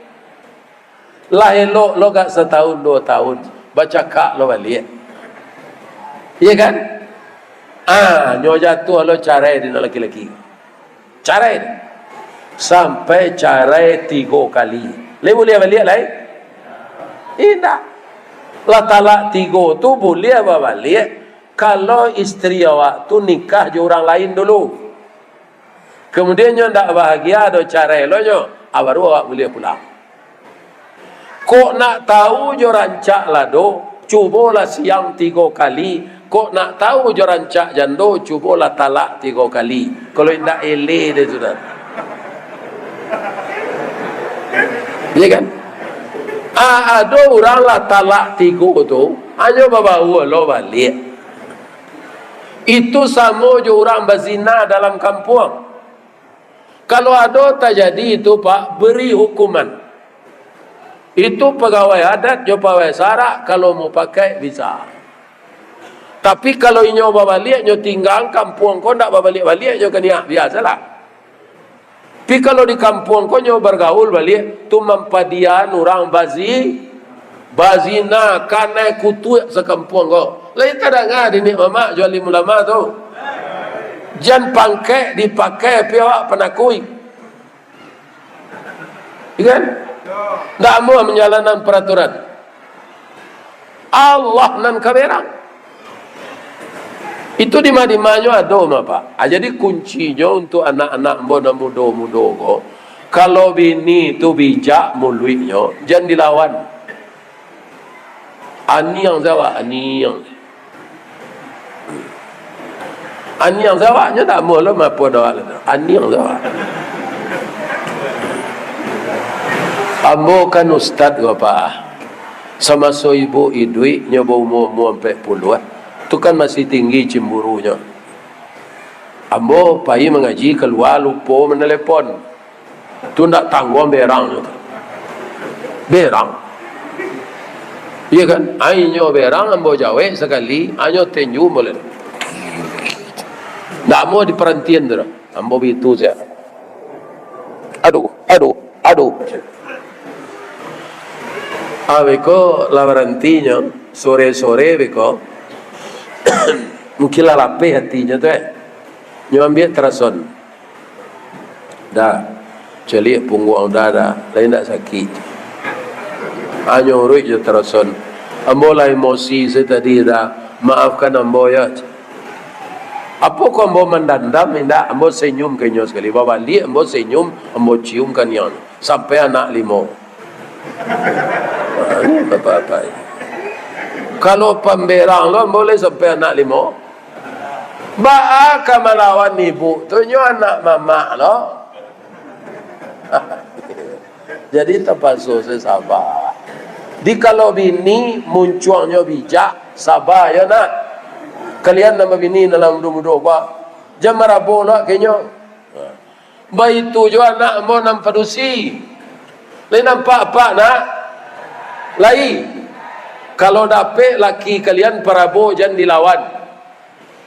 Lah elok lo gak satahun duo tahun, bacakak lo baliak. Iya kan? Ah, nyo jatuah lo carai di nan laki-laki. Carai. Sampai carai tigo kali. Lai buliah baliak lai? Indak. Lah talak tigo tu buliah babaliak, kalau istri awak tu nikah jo urang lain dulu. Kemudian nyo ndak bahagia do, carai lo nyo, ah, baru awak buliah pulang. Kok nak tahu jo rancak lado, Cubolah siang tigo kali, kok nak tahu jo rancak jando, cubolah talak tigo kali. Kalau indak, eleh deh sudah. Iya kan? Ah, ado urang lah talak tigo tu, hanyo babaua lo baliak. Itu samo jo urang bazina dalam kampuang. Kalau ado tajadi itu, Pak, beri hukuman. Itu pagawai adat jo pagawai sarak, kalau mau pakai, bisa. Tapi, kalau inyo babaliak, nyo tinggang kampuang ko, ndak babaliak-baliak nyo ka niak, biasalah. Tapi, kalau di kampuang ko nyo bargaul baliak, tu mampadiaan urang bazi-, bazina, kanai kutuak sakampuang ko. Lai tadanga di nik mamak jo alim ulama tu. Jan pangkek dipakai, tapi awak panakui. Iya kan? Ndak amuah manjalankan paraturan. Allah nan ka berang. Itu dima-dimanyo ado mah, Pak. Ah, jadi kuncinyo untuk anak-anak ambo nan mudo-mudo ko, kalau bini tu bijak muluiknyo, jan dilawan. Aniang sajo, aniang. Aniang sajo, nyo ndak amuah lo maapo dek awak lai. Aniang sajo. Ambo kan ustad ko, Pak. Samaso ibu iduik, nyo baumua-umua ampek puluah, tu kan masih tinggi cemburunyo. Ambo pai mangaji, kalua lupo manalepon. Tu ndak tangguang berangnyo tu. Berang. Iya kan? Ai nyo berang, ambo jawek sakali, ai nyo tenju ambo lai. Ndak amuah diparantian tu doh. Ambo bitu sajo. Aduh, aduh, aduh. Ah, beko lah barantinyo, sore-sore beko. Mungkin lah lapeh atinyo tu, eh. Nyo ambiak tarason. Da, caliak pungguang Uda, Da, lai ndak sakik? Hanyo uruik jo tarason. Ambo lah emosi sajo tadi, Da. Maafkan ambo, yo. Apo ko ambo mandandam, indak? Ambo senyum ka inyo sakali. Babaliak ambo senyum, ambo cium ka inyo. Sampai anak limo. Ha, ini bapak-bapak ini. Kalau pamberang lo, ambo lai sampai anak limo. Baa ka malawan ibu tu, nyo anak mamak lo. Jadi tapaso se saba. Di kalau bini muncuangnyo bijak, saba yo nak. Kalian nan babini dalam mudo-mudo ko, jan marabo lo ka inyo. Baitu juo anak ambo nan padusi. Lai nampak apak nak? Lai. Kalau dapek laki kalian parabo, jan dilawan.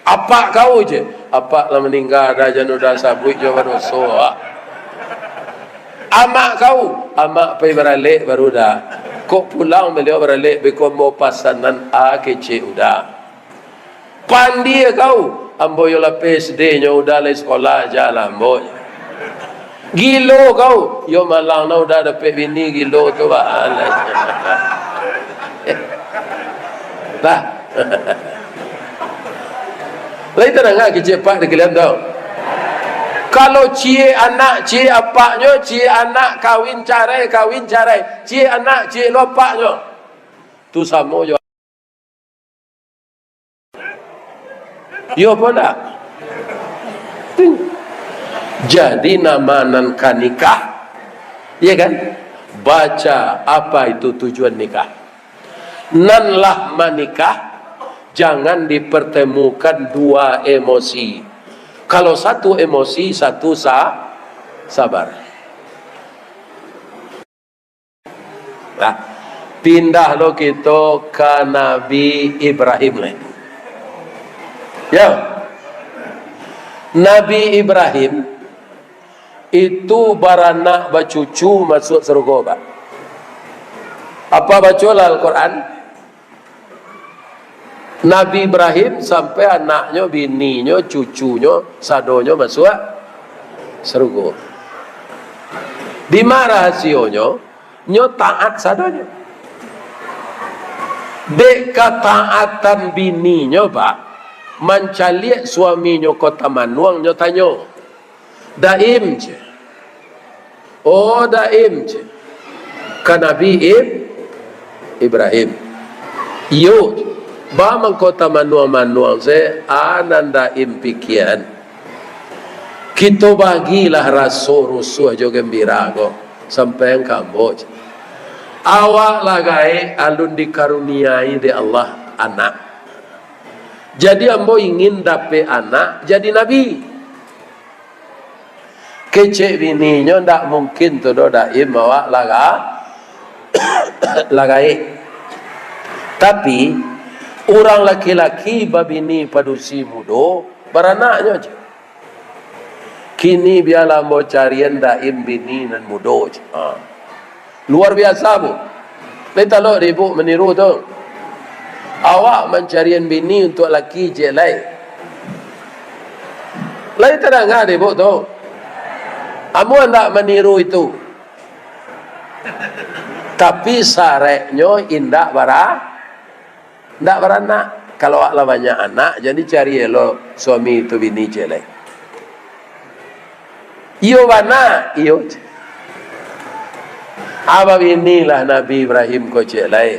Apak kau je. Apak lah maningga, Da, jan Uda sabuik juo badoso, ah. Amak kau, amak pai baralek baru, Da. Kok pulang baliau baralek, beko ambo pasanan a kecek Uda. Pandie kau, ambo yo lapeh S D nyo, Uda lai sakolah aja lah ambo. Gilo kau, yo malang nah Uda dapek bini gilo tu, baa lai. Lah. Lai tadanga kecek apak di kalian tu? Kalau ciek anak, ciek apaknyo, ciek anak kawin carai, kawin carai, ciek anak, ciek lo apaknyo. Tu samo jo. Iyo apo ndak? Jadi nama nan ka nikah, iya kan? Baca apa itu tujuan nikah. Nan lah manikah, jangan dipertemukan dua emosi. Kalau satu emosi, satu sa-, sabar. Nah, pindah lo kito ka Nabi Ibrahim lai. Yo. Nabi Ibrahim itu baranak bacucu masuak sarugo, Pak. Apak bacolah Al-Quran. Nabi Ibrahim sampai anaknyo, bininyo, cucunyo, sadonyo masuak sarugo. Dima rahasionyo? Nyo taat sadonyo. Dek kataatan bininyo, Pak, mancaliak suaminyo ko tamanuang, nyo tanyo, "Daim," ceh. "Oh, Daim," ceh, ka Nabi Ib-, Ibrahim. Iyo, ba mangko tamanuang-manuang se, a nan Daim pikian. Kito bagilah raso rusuah jo gambira ko, sampai ka ambo. Awak lah gaek alun dikaruniai dek Allah anak. Jadi ambo ingin dapek anak jadi nabi. Kecek bininyo, ndak mungkin tu doh, Daim, awak lah ga-, lah gaek. Tapi, urang laki-laki babini padusi mudo, baranaknyo je. Kini bialah ambo carian Daim bini nan mudo je. Ha. Luar biasa, Bu. Lai talok dek Ibu maniru tu. Awak mancarian bini untuak laki ciek lai. Lai tadanga dek Ibu tu. Amuah ndak maniru itu. Tapi syaratnyo indak bara-, ndak baranak. Kalau awak lah banyak anak, jadi cari elok suami tu bini ciek lai. Iyo bana, iyo. Abah binilah Nabi Ibrahim ko ciek lai.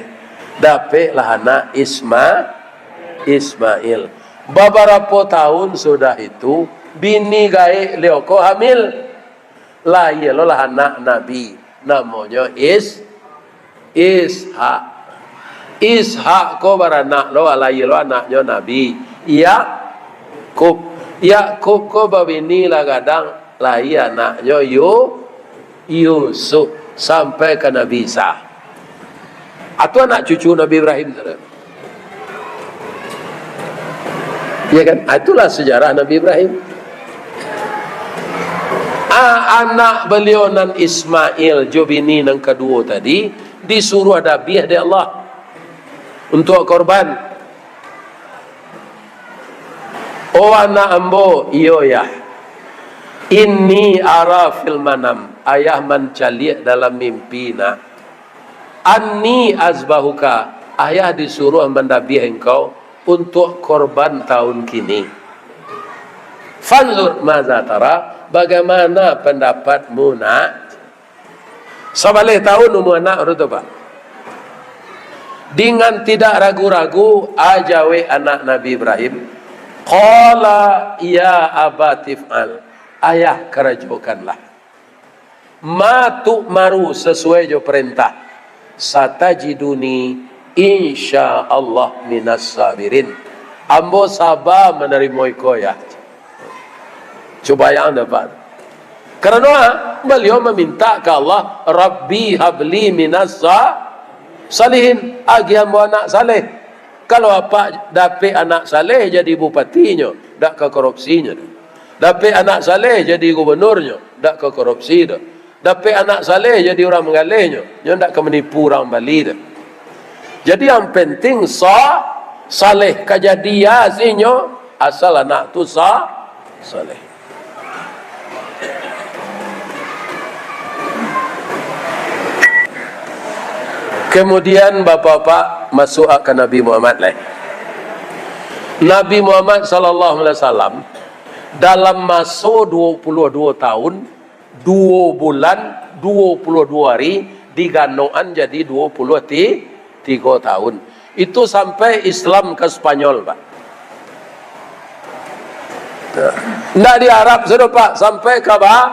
Dapeklah anak Isma-, Ismail. Babarapo tahun sudah itu, bini gaek liau ko hamil. Lahia lo lah anak Nabi, namonyo Is-, Ishak. Ishak ko baranak lo, lahia lo anaknyo Nabi Yakub. Yakub ko babini lah gadang, lahia anaknyo Yu-, Yusuf, sampai ka Nabi Isa. Atau anak cucu Nabi Ibrahim tu. Ya kan? Ah, itulah sejarah Nabi Ibrahim. Ah, anak beliau nan Ismail jo bini nan kaduo tadi disuruah dabiah dek Allah untuak korban. "Oh anak ambo, iyo, Yah. Inni ara fil manam, ayah mancaliak dalam mimpi, nak. Anni azbahuka, ayah disuruah mandabiah engkau untuak korban tahun kini. Fanzur maza tara, bagaimana pendapatmu, nak?" Sabaleh tahun umua anak tu, Pak. Dengan tidak ragu-ragu, a jawek anak Nabi Ibrahim, qala ya abati f'al, "Ayah, karajokanlah. Ma tu'maru, sasuai jo parentah. Satajiduni insyaallah minas sabirin." Ambo saba manarimo iko, Yah. Cubo bayangkan, Pak. Karano, ah, baliau maminta ka Allah, "Rabbi habli minas sa-, salihin, agiah ambo anak saleh." Kalau apak dapek anak saleh jadi bupatinyo, dak ka korupsinyo doh. Dapek anak saleh jadi gubernurnyo, dak ka korupsi doh. Dapek anak saleh jadi urang manggaleh nyo, nyo ndak ka manipu urang Bali tu. Jadi, yang penting sa-, saleh ka jadi asinyo, asal anak tu sa-, saleh. Kemudian, bapak-bapak, masuk ka Nabi Muhammad lai. Nabi Muhammad sallallahu alaihi wasallam, dalam maso duo puluah duo tahun, duo bulan, duo puluah duo ari, diganokan jadi duo puluah ti-, tigo tahun. Itu sampai Islam ka Spanyol, Pak. Nah, ndak di Arab sudah, Pak, sampai ka ba-,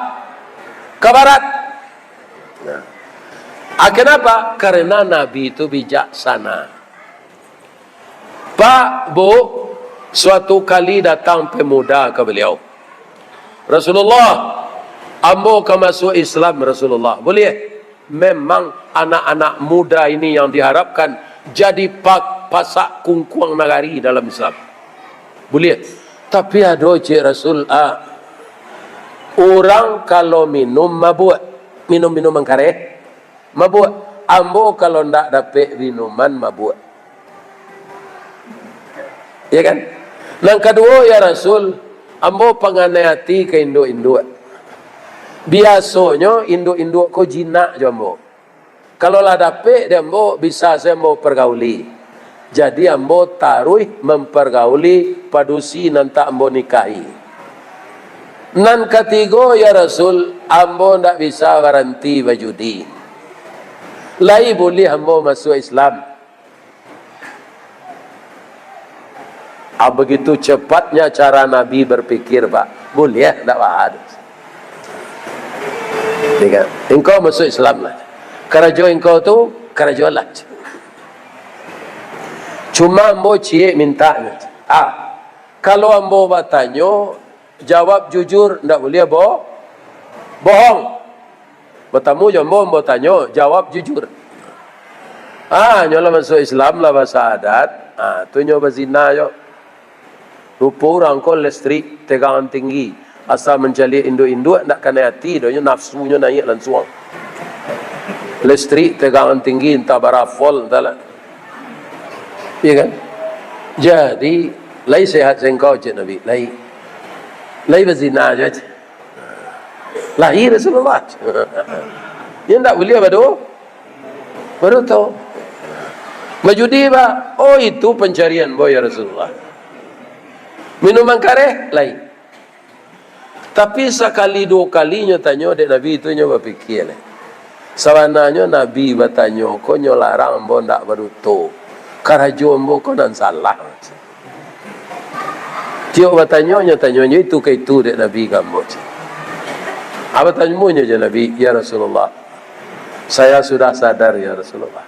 ka barat. Nah. Ah, kenapa? Karena Nabi itu bijaksana. Pak, Bu, suatu kali datang pemuda ka beliau, "Rasulullah, ambo ka masuak Islam, Rasulullah. Buliah?" Memang anak-anak muda ini yang diharapkan jadi pa-, pasak kungkuang nagari dalam Islam. Buliah. Tapi ado, cek Rasul, ah, urang kalau minum mabuak, minum minuman kareh, mabuak. Ambo kalau ndak dapek minuman, mabuak. Ya kan? Nan kaduo, ya Rasul, ambo panganai ati ka induak-induak. Biasonyo induak-induak ko jinak jo ambo. Kalau lah dapek di ambo, bisa se ambo pargauli. Jadi, ambo taruih mampargauli padusi nan tak ambo nikahi. Nan katigo, ya Rasul, ambo ndak bisa baranti bajudi. Lai buliah ambo masuak Islam? Ah, begitu cepatnya cara Nabi berpikir, Pak. Buliah ndak, Pak? Iya kan? Engkau masuk Islam lah. Karajo engkau tu, karajolah. Cuma ambo ciek mintanyo. Ah, kalau ambo batanyo, jawab jujur, ndak buliah bo-, bohong. Batamu jo ambo, ambo tanyo, jawab jujur. Ah, nyo lah masuk Islam, lah basahadat. Ah, tu nyo bazina jo. Rupo urang ko listrik tegangan tinggi. Asa mancaliak induak-induak, ndak kanai ati doh, nyo nafsunyo naiak lansuang. Listrik tegangan tinggi, antah bara volt, antahlah. Iya kan? Jadi, lai sehat sengkau, cek Nabi. Lai. Lai bazina jo, cek. Lahia Rasulullah. Nyo ndak buliah badu-, baduto. Bajudi, Pak. Oh, itu pancarian ambo, ya Rasulullah. Minuman kareh, lain. Tapi sakali duo kali nyo tanyo dek Nabi tu, nyo bapikia, lai. Sabananyo Nabi batanyo ko nyo larang ambo ndak baduto. Karajo ambo ko nan salah. Tiok batanyo, nyo tanyo nyo itu ka itu dek Nabi ka ambo, cek. Apo tanyo nyo jo Nabi, "Ya Rasulullah, saya sudah sadar, ya Rasulullah.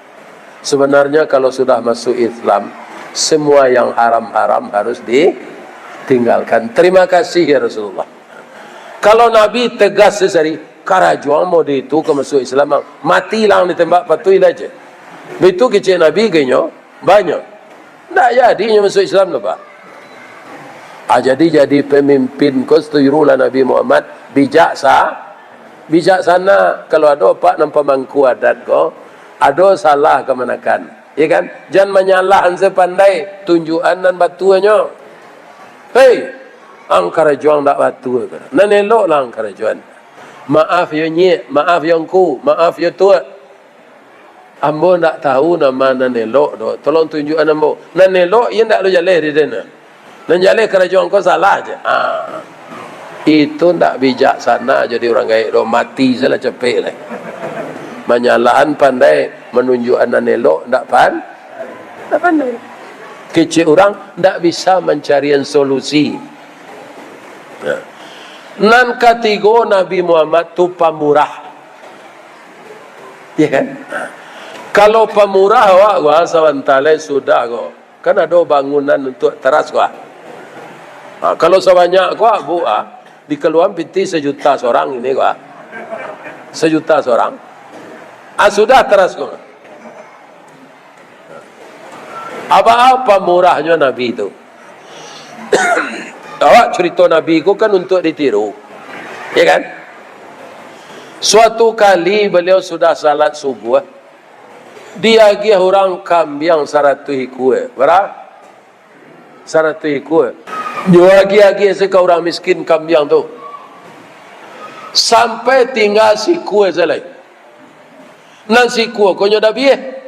Sebenarnya kalau sudah masuk Islam, semua yang haram-haram harus ditinggalkan. Terima kasih, ya Rasulullah." Kalau Nabi tegas sasari, "Karajo ambo di itu ka masuk Islam, mati lah ditembak, patuih lah," cek. Baitu kecek Nabi ka inyo, banyak. Ndak jadi nyo masuk Islam tu, Pak. Ah, jadi, jadi pamimpin ko, satujulah Nabi Muhammad, bijak sa-, bijaksana. Kalau ado, Pak, nan pamangku adat ko, ado salah kamanakan, ya kan? Jan manyalah an se pandai, tunjuakan nan batuanyo. Hei, ang karajoan ndak batua ko. Nan elok lah ang karajoan. Maaf yo nyiak, maaf yo ngku, maaf yo tuak. Ambo ndak tahu nan ma nan elok doh. Tolong tunjuakan ambo. Nan elok, iyo ndak lo jaleh di den. Nan jaleh karajo angko salah je. Ah. Itu ndak bijaksana jadi urang gaek doh. Mati salah capek lai. Manyalahan pandai, manunjuakan nan elok ndak pan-, ndak pandai. Kecek urang ndak bisa mancarian solusi. Nah. Nan katigo, Nabi Muhammad tu pamurah. Ya kan? Kalau pamurah awak, wah, sabanta lai sudah ko. Kan ado bangunan untuak taras ko, ah. Ha, kalau sabanyak ko, ah, Bu, ah, dikaluan pitih sajuta sorang ini ko, ah. Sajuta sorang. Ah, sudah taras ko. Apa, apa murahnyo Nabi tu? Awak, carito Nabi ko kan untuak ditiru. Ya kan? Suatu kali baliau sudah salat subuh, diagiah urang kambiang saratuih ikua. Bara? Saratuih ikua. Nyo agiah-agiah se ka urang miskin kambiang tu. Sampai tingga sikua se lai. Nan sikua ko nyo dabiah.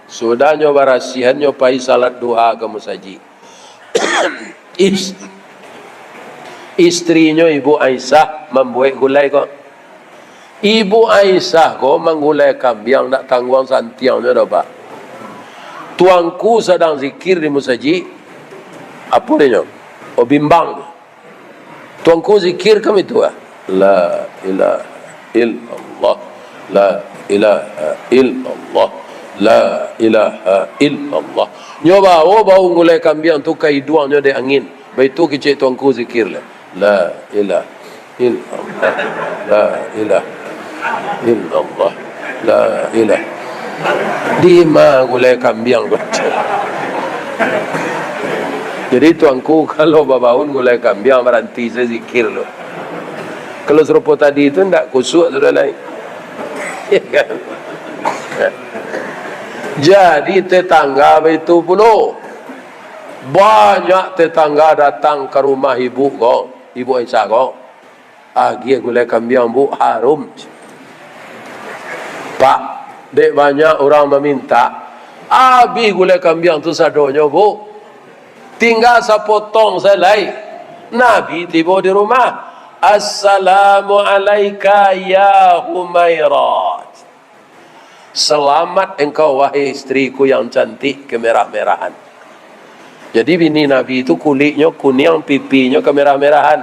Sudah nyo barasiahan, nyo pai salat duha ka musajik. Is-, istrinyo Ibu Aisyah mambuek gulai ko. Ibu Aisyah ko manggulai kambiang ndak tangguang santiangnyo doh, Pak. Tuanku sadang zikir di musajik, apo dinyo? Oh, bimbang. Tuanku zikir kan itu ah. La ilaha illallah. La ilaha illallah. La ilaha illallah. Nyo bao, bao gulai kambiang tu ka iduangnyo dek angin. Baitu kecek tuanku zikir lah. La ilaha illallah. La ilaha illallah. La ilaha. Dima gulai kambiang ko. Jadi tuanku kalau babaun gulai kambiang, baranti se zikir lo. Kalau sarupo tadi tu ndak kusuak sudah lai. Ya kan? Jadi tetangga baitu pulo. Banyak tetangga datang ka rumah ibu ko, Ibu Aisyah ko. Agiah gulai kambiang, Bu, harum. Pak, dek banyak urang mamintak, abih gulai kambiang tu sadonyo, Bu. Tingga sapotong sajo lai. Nabi tibo di rumah. "Assalamu alaika ya Humairah." "Selamat engkau, wahai istriku yang cantik kemerah-merahan." Jadi bini Nabi tu kuliknyo kuniang, pipinyo kamerah-merahan.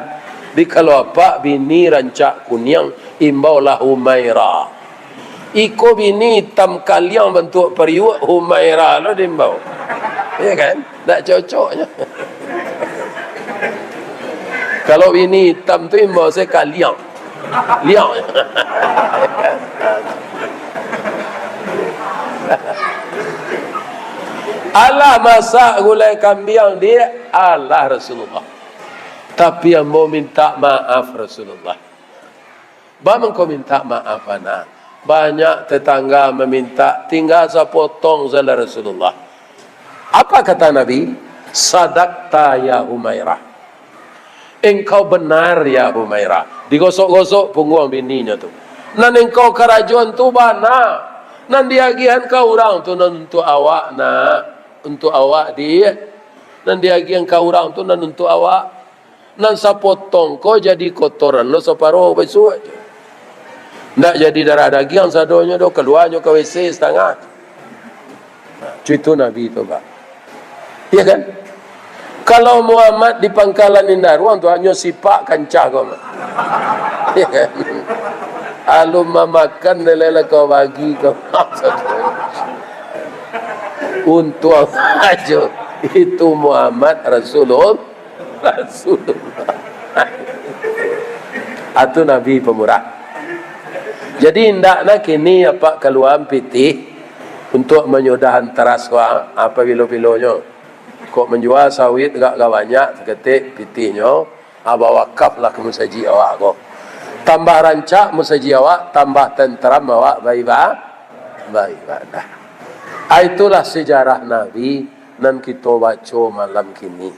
Tapi kalau apak bini rancak kuniang, imbaulah Humaira. Iko bini itam kaliang bantuak pariuak, Humaira lo diimbau. Ya kan? Ndak cocoknyo. Kalau bini itam tu imbau se kaliang. Liang. Alah masak gulai kambiang, Dik. Alah Rasulullah. Tapi ambo minta maaf, Rasulullah. Baa mangko minta maaf, anak? Banyak tetangga maminta, tingga sapotong sajo, Rasulullah. Apa kata Nabi? "Sadakta ya Humairah." Engkau benar, ya Humairah. Digosok-gosok pungguang bininyo tu. Nan engkau karajoan tu bana. Nan diagiahan ka urang tu nan untuak awak, nak. Untuak awak, Dik. Nan diagiahan ka urang tu nan untuak awak. Nan sapotong ko jadi kotoran lo saparo bisuak. Ndak jadi darah dagiang sadonyo doh, kaluanyo ka W C satangah. Nah, cuitu Nabi tu, Pak. Iya kan? Kalau Muhammad di pangkalan Indaruang tu, hanyo sipak kancah ko, Pak. Iya kan? Alun mamakan, nilai lah kau bagi kau. Untuang ajo itu Muhammad Rasulullah. Rasulullah. Atu Nabi pamurah. Jadi, indak nak kini apak kaluaan pitih untuak manyudahan taras ko, ah, pabilo-bilonyo. Kok manjua sawit agak ka banyak, saketek pitihnyo, ah, bawakaflah ka musajik awak ko. Tambah rancak musajik awak, tambah tenteram awak baiba-, baibadah. Ah, itulah sejarah Nabi nan kito baco malam kini.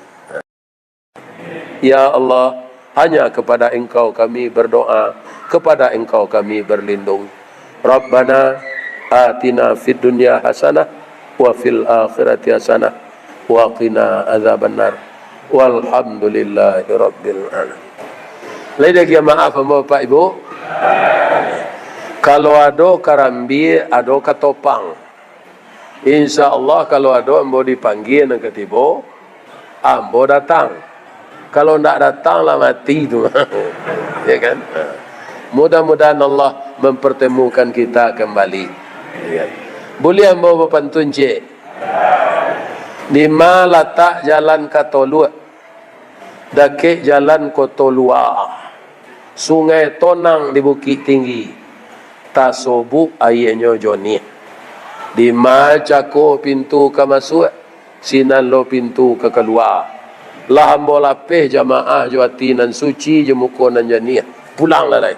Ya Allah, hanya kepada Engkau kami berdoa, kepada Engkau kami berlindung. Rabbana atina fid dunya hasanah wa fil akhirati hasanah wa qina adzabannar. Walhamdulillahi rabbil alamin. Lai diagiah maaf ambo, Bapak Ibu? Kalau ado karambia, ado katopang. Insya Allah, kalau ado ambo dipanggia nan ka tibo, ambo datang. Kalau ndak datang, lah mati tu. Ya kan? Ha. Mudah-mudahan Allah mempertemukan kita kembali. Ya kan? Buliah ambo bapantun ciek? Di ma latak jalan ka Toluak? Dakek jalan Koto Lua. Sungai Tonang di Bukik Tinggi, tasobok aianyo joniah. Di ma cako pintu ka masuak, sinan lo pintu ka kalua. Lah ambo lapeh jamaah jo ati nan suci, jo muko nan janiah. Pulanglah lai.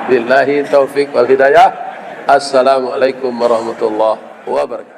Billahi taufik wal hidayah. Assalamualaikum warahmatullahi wabarakatuh.